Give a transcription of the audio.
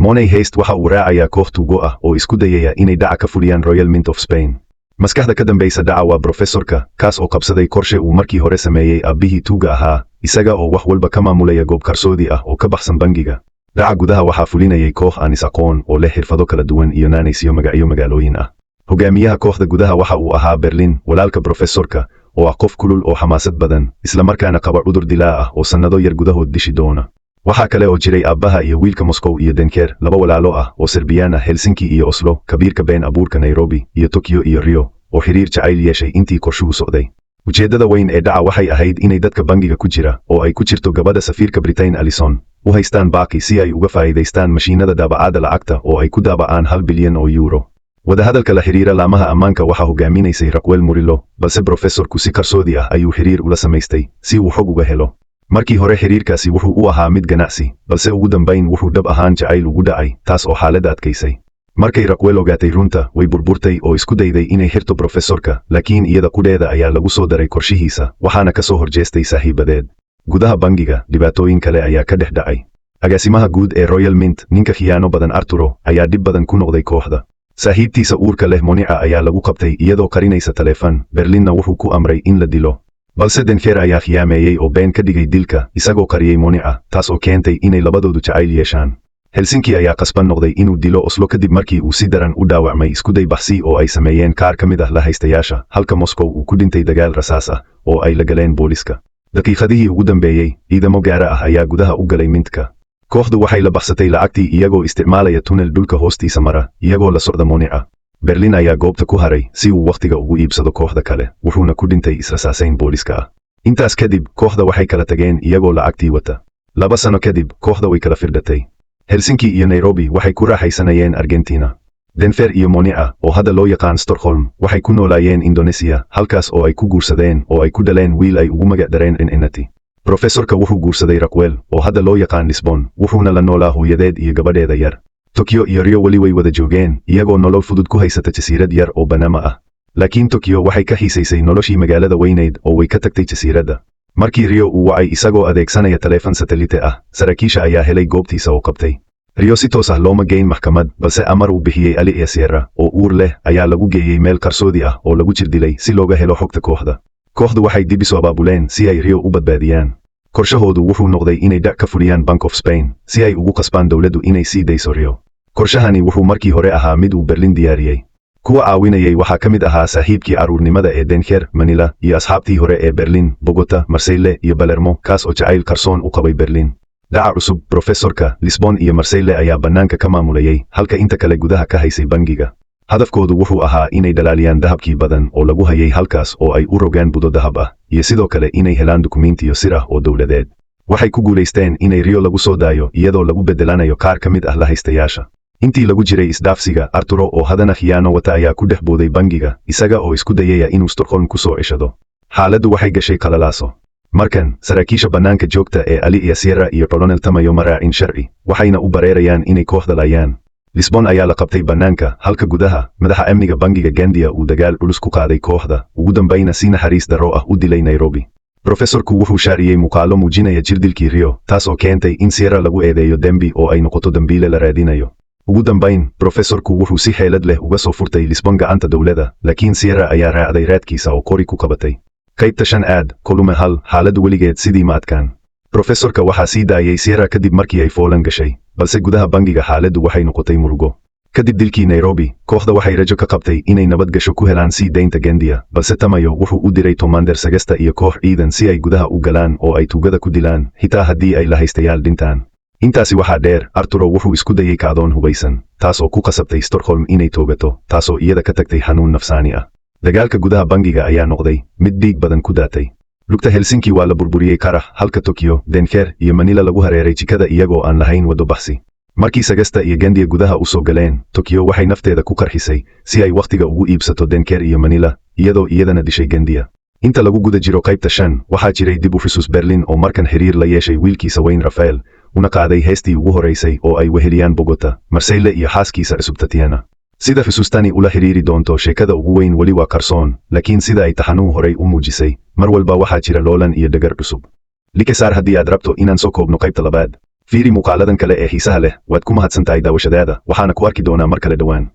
Money Heist waxa uu raacayaa koox tuugo ah oo isku dayaya inay dhaca ka fuliyaan Royal Mint of Spain. Maskaxda ka dambaysa dhaca waa professorka, kaas oo qabsaday qorshe uu markii hore sameeyey aabbihii tuuga ahaa, isaga oo wax walba ka maamulaya goob qarsoodi ah oo ka baxsan bangiga. Dhaca gudaha waxaa fulinayay koox aan is-aqoon oo leh xirfado kala duwan iyo naanaysyo magacyo magaalooyin ah. Hogaamiyaha kooxda gudaha waxa uu ahaa Berlin, walaalka professorka, oo ah qof kulul oo xamaasad badan, isla markaana qaba cudur dilaa ah oo sannado yar gudahood dishi doona. Waxaa kale oo jiray aabbaha iyo wiilka Moscow iyo Denker, laba walaalo ah oo Serbiyaan ah, Helsinki iyo Oslo, kabiirka been abuurka Nairobi, iyo Tokyo iyo Rio, oo xiriir jacayl yeeshay intii qorshuhu socday. Ujeeddada weyn ee dhaca waxay ahayd inay dadka bangiga ku jira, oo ay ku jirto gabadha safiirka Britain Alison, u haystaan baaqi si ay uga faa'iidaystaan mashiinada daabacaadda lacagta oo ay ku daabacaan 1 bilyan oo yuuro. Wadahadalka la xiriira laamaha ammaanka waxaa hogaaminaysay Raquel Murillo, balse professorku si qarsoodi ah ayuu xiriir ula samaystay si uu xog uga helo. Markii hore xiriirkaasi wuxuu u ahaa mid ganacsi, balse ugu dambayn wuxuu dhab ahaan jacayl ugu dhacay, taas oo xaaladda adkaysay. Markay Raquel ogaatay runta, way burburtay oo isku dayday inay xirto professorka, laakiin iyada qudheeda ayaa lagu soo daray qorshihiisa, waxaana ka soo horjeestay saaxiibadeed. Gudaha bangiga, dhibaatooyin kale ayaa ka dhex dhacay. Agaasimaha guud ee Royal Mint, ninka khiyaano badan Arturo, ayaa dhib badan ku noqday kooxda. Saaxiibtiisa uurka leh Monica ayaa lagu qabtay iyadoo qarinaysa taleefan, Berlinna wuxuu ku amray in la dilo. Balse Denker ayaa khiyaameeyey oo been ka dhigay dilka, isagoo qariyey Monica, taas oo keentay inay labadoodu jacayl yeeshaan. Helsinki ayaa qasban noqday inuu dilo Oslo kadib markii uu si daran u dhaawacmay iskuday baxsi oo ay sameeyeen qaar ka mid ah la haystayaasha, halka Moscow uu ku dhintay dagaal rasaas ah oo ay la galeen booliska. Daqiiqadihii ugu dambeeyey, ciidamo gaara ah ayaa gudaha u galay mintka. Kooxdu waxay la baxsatay lacagtii iyagoo isticmaalaya tunel dhulka hoostiisa mara, iyagoo la socda Monica. Berlin ayaa goobta ku haray si uu wakhtiga ugu iibsado kooxda kale, wuxuuna ku dhintay israsaasayn booliska ah. Intaas kadib, kooxda waxay kala tageen iyagoo lacagtii wata. 2 sano kadib, kooxda way kala firdhatay. Helsinki iyo Nairobi waxay ku raaxaysanayeen Argentina. Denver iyo Monica, oo hadda loo yaqaan Stockholm, waxay ku noolaayeen Indonesia, halkaas oo ay ku guursadeen oo ay ku dhaleen wiil ay ugu magac dareen Enenati. Professorka wuxuu guursaday Raquel, oo hadda loo yaqaan Lisbon, wuxuuna la noolaa hooyadeed iyo gabadheeda yar. Tokyo iyo Rio weli way wada joogeen, iyagoo nolol fudud ku haysata jasiirad yar oo Banama ah. Laakiin Tokyo waxay ka xiisaysay noloshii magaalada weynayd oo way ka tagtay jasiiradda. Markii Rio uu wacay isagoo adeegsanaya taleefan satellite ah, saraakiisha ayaa helay goobtiisa oo qabtay. Rio si toos ah looma geyn maxkamad, balse amar uu bixiyey Ali Sierra, oo uur leh, ayaa lagu geeyey meel qarsoodi ah oo lagu jirdilay si looga helo xogta kooxda. Kooxdu waxay dib isu abaabuleen si ay Rio u badbaadiyaan. Qorshahoodu wuxuu noqday inay dhac ka fuliyaan Bank of Spain si ay ugu qasbaan dowladdu inay sii dayso Rio. Qorshahani wuxuu markii hore ahaa mid uu Berlin diyaariyey. Kuwa caawinayay waxaa ka mid ahaa saaxiibkii carruurnimada ee Denker, Manila, iyo asxaabtii hore ee Berlin, Bogota, Marseille iyo Palermo, kaas oo jacayl qarsoon u qabay Berlin. Dhaca cusub, professorka, Lisbon iyo Marseille ayaa bannaanka ka maamulayay, halka inta kale gudaha ka haysay bangiga. Hadafkoodu wuxuu ahaa inay dhalaaliyaan dahabkii badan oo lagu hayay halkaas oo ay u rogaan budo dahab ah, iyo sidoo kale inay helaan dukumiintiyo sir ah oo dowladeed. Waxay ku guulaysteen inay Rio lagu soo daayo iyadoo lagu beddelanayo qaar ka mid ah la haystayaasha. Intii lagu jiray isdhaafsiga, Arturo oo hadana khiyaano wata ayaa ku dhex booday bangiga, isaga oo isku dayaya inuu Stockholm ku soo ceshado. Xaaladdu waxay gashay qalalaaso. Markan, saraakiisha bannaanka joogta ee Ali iyo Sierra iyo Colonel Tamayo ma raacin sharci, waxayna u bareerayaan inay kooxda laayaan. Lisbon ayaa la qabtay bannaanka, halka gudaha, madaxa amniga bangiga Gandia uu dagaal culus ku qaaday kooxda, ugu dambayna si naxariis darro ah u dilay Nairobi. Professorku wuxuu shaariyey muuqaallo muujinaya jirdilkii Rio, taas oo keentay in Sierra lagu eedeeyo dembi oo ay noqoto dembiile la raadinayo. Ugu dambayn, professorku wuxuu si xeelad leh uga soo furtay Lisbon gacanta dowladda, laakiin Sierra ayaa raacday raadkiisa oo qori ku qabatay. Qaybta shan aad, kolume 1, xaaladdu weligeed sidii ma adkaan. Professorka waxaa sii daayay Sierra kadib markii ay foolan gashay, balse gudaha bangiga xaaladdu waxay noqotay murugo. Kadib dilkii Nairobi, kooxda waxay rajo ka qabtay inay nabad gasho ku helaan sii daynta Gandia, balse Tamayo wuxuu u diray Tomander Sagasta iyo koox ciidan si ay gudaha u galaan oo ay tuugada ku dilaan, xitaa haddii ay la haystayaal dhintaan. Intaasi waxaa dheer, Arturo wuxuu isku dayay kacdoon hubaysan, taas oo ku qasabtay Stockholm inay toogato, taasoo iyada ka tagtay xanuun nafsaani ah. Dagaalka gudaha bangiga ayaa noqday mid dhiig badan ku daatay. Lugta Helsinki waa la burburiyey qarax, halka Tokyo, Denker iyo Manila lagu hareeray jikada iyagoo aan lahayn waddo baxsi. Markii Sagasta iyo Gandia gudaha u soo galeen, Tokyo waxay nafteeda ku qarxisay si ay wakhtiga ugu iibsato Denker iyo Manila, iyadoo iyadana dishay Gandia. Inta lagu guda jiro qaybta shan, waxaa jiray dib u xusuus Berlin oo markan xiriir la yeeshay wiilkiisa weyn Rafael, una qaaday heestii ugu horeysay oo ay weheliyaan Bogota, Marseille iyo xaaskiisa cusub Tatiana. Sida xusuustani ula xiriiri doonto sheekada ugu weyn weli waa qarsoon, laakiin sida ay taxanuhu horay u muujisay, mar walba waxaa jira loolan iyo dhagar cusub. Like saar haddii aad rabto inaan soo koobno qaybta labaad. Fiiri muuqaaladan kale ee xiisaha leh. Waad ku mahadsan tahay daawashadaada, waxaana ku arki doonaa mar kale dhowaan.